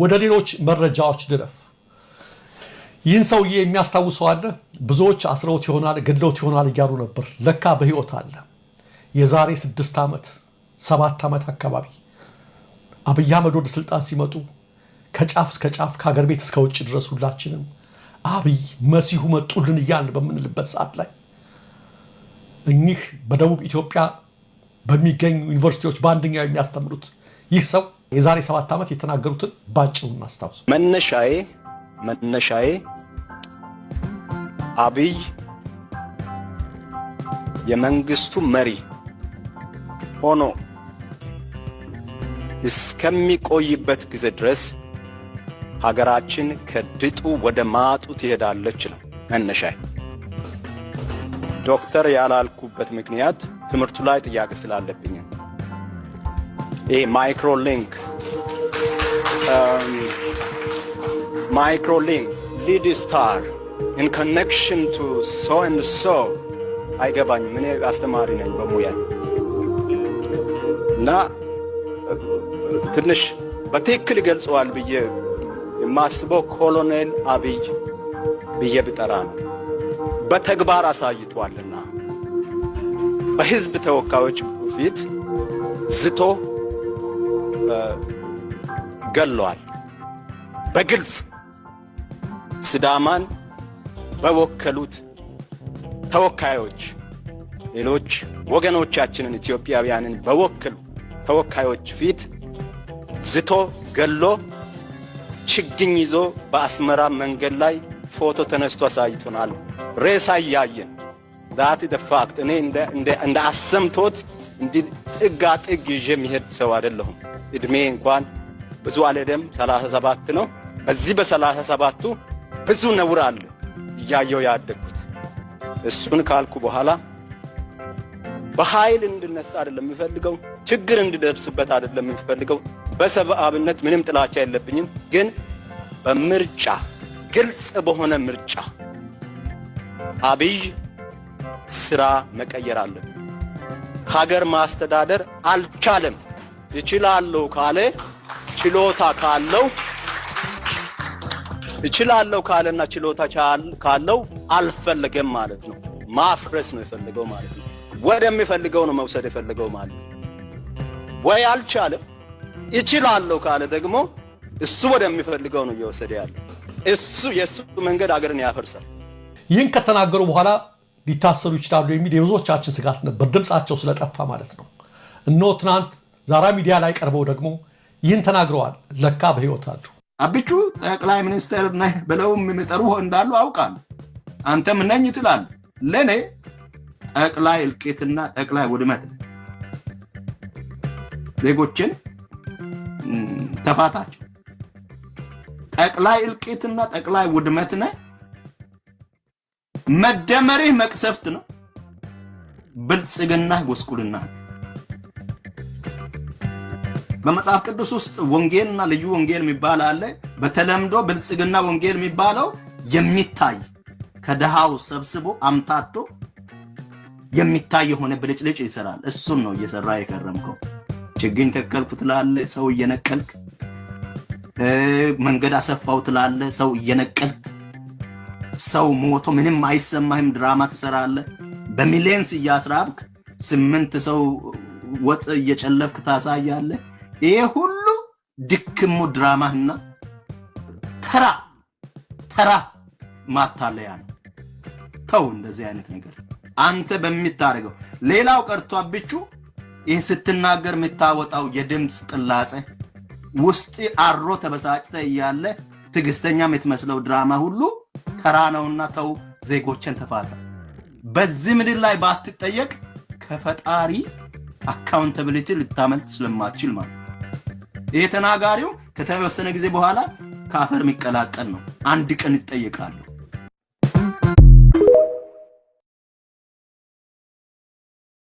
ወደ ሌሎች መረጃዎች ልለፍ። ይህን ሰውዬ የሚያስታውሰው አለ? ብዙዎች አስረውት ይሆናል፣ ገድለውት ይሆናል እያሉ ነበር። ለካ በህይወት አለ። የዛሬ 6 ዓመት፣ 7 ዓመት አካባቢ አብይ አህመድ ወደ ስልጣን ሲመጡ ከጫፍ እስከ ጫፍ፣ ከሀገር ቤት እስከ ውጭ ድረስ ሁላችንም አብይ መሲሁ መጡልን እያልን በምንልበት ሰዓት ላይ እኚህ በደቡብ ኢትዮጵያ በሚገኙ ዩኒቨርሲቲዎች በአንደኛው የሚያስተምሩት ይህ ሰው የዛሬ 7 ዓመት የተናገሩትን ባጭሩ እናስታውስ። መነሻዬ አብይ የመንግስቱ መሪ ሆኖ እስከሚቆይበት ጊዜ ድረስ ሀገራችን ከድጡ ወደ ማጡ ትሄዳለች ነው መነሻዬ። ዶክተር ያላልኩበት ምክንያት ትምህርቱ ላይ ጥያቄ ስላለብኝ ነው። ይሄ micro link lead star in connection to so and so አይገባኝም። እኔ አስተማሪ ነኝ በሙያ እና ትንሽ በትክክል ይገልጸዋል ብዬ የማስበው ኮሎኔል አብይ ብዬ ብጠራ ነው። በተግባር አሳይቷልና በህዝብ ተወካዮች ፊት ዝቶ ገሏል። በግልጽ ሲዳማን በወከሉት ተወካዮች፣ ሌሎች ወገኖቻችንን ኢትዮጵያውያንን በወከሉ ተወካዮች ፊት ዝቶ ገሎ ችግኝ ይዞ በአስመራ መንገድ ላይ ፎቶ ተነስቶ አሳይቶናል። ሬሳ እያየን። That the fact። እኔ እንደ አሰምቶት እንዲህ ጥጋ ጥግ ይዤ የሚሄድ ሰው አይደለሁም። እድሜ እንኳን ብዙ አልሄደም፣ 37 ነው። በዚህ በ37ቱ ብዙ ነውር አለ እያየው ያደግኩት። እሱን ካልኩ በኋላ በኃይል እንድነሳ አይደለም የምፈልገው፣ ችግር እንድደርስበት አይደለም የምፈልገው። በሰብአዊነት ምንም ጥላቻ የለብኝም፣ ግን በምርጫ፣ ግልጽ በሆነ ምርጫ አብይ ስራ መቀየር አለበት። ሀገር ማስተዳደር አልቻለም። እችላለሁ ካለ፣ ችሎታ ካለው፣ እችላለሁ ካለና ችሎታ ካለው አልፈለገም ማለት ነው። ማፍረስ ነው የፈለገው ማለት ነው። ወደሚፈልገው ነው መውሰድ የፈለገው ማለት ነው። ወይ አልቻለም። እችላለሁ ካለ ደግሞ እሱ ወደሚፈልገው ነው እየወሰደ ያለው። እሱ የእሱ መንገድ አገርን ያፈርሳል። ይህን ከተናገሩ በኋላ ሊታሰሩ ይችላሉ የሚል የብዙዎቻችን ስጋት ነበር፣ ድምፃቸው ስለጠፋ ማለት ነው። እነሆ ትናንት ዛራ ሚዲያ ላይ ቀርበው ደግሞ ይህን ተናግረዋል። ለካ በህይወት አሉ። አብቹ ጠቅላይ ሚኒስትር ነህ ብለው የሚጠሩ እንዳሉ አውቃለሁ። አንተም ነኝ ትላለህ። ለእኔ ጠቅላይ እልቂትና ጠቅላይ ውድመት ነው። ዜጎችን ተፋታቸው። ጠቅላይ እልቂትና ጠቅላይ ውድመት ነህ። መደመርህ መቅሰፍት ነው። ብልጽግና ጉስቁልና ነው። በመጽሐፍ ቅዱስ ውስጥ ወንጌልና ልዩ ወንጌል የሚባል አለ። በተለምዶ ብልጽግና ወንጌል የሚባለው የሚታይ፣ ከድሃው ሰብስቦ አምታቶ የሚታይ የሆነ ብልጭልጭ ይሰራል። እሱን ነው እየሰራ የከረምከው። ችግኝ ተከልኩ ትላለህ፣ ሰው እየነቀልክ፣ መንገድ አሰፋው ትላለህ፣ ሰው እየነቀልክ፣ ሰው ሞቶ ምንም አይሰማህም፣ ድራማ ትሰራለህ። በ millions እያስራብክ ስምንት ሰው ወጥ እየጨለፍክ ታሳያለህ። ይሄ ሁሉ ድክሙ ድራማህና ተራ ተራ ማታለያ ነው። ተው እንደዚህ አይነት ነገር አንተ በምታደርገው። ሌላው ቀርቶ አብቹ፣ ይህ ስትናገር የምታወጣው የድምፅ ቅላጼ፣ ውስጥ አሮ ተበሳጭተ እያለ ትዕግስተኛ የምትመስለው ድራማ ሁሉ ተራ ነውና ተው፣ ዜጎችን ተፋታ። በዚህ ምድር ላይ ባትጠየቅ ከፈጣሪ accountability ልታመልጥ ስለማትችል ማለት። ይሄ ተናጋሪው ከተወሰነ ጊዜ በኋላ ከአፈር የሚቀላቀል ነው። አንድ ቀን ይጠየቃሉ።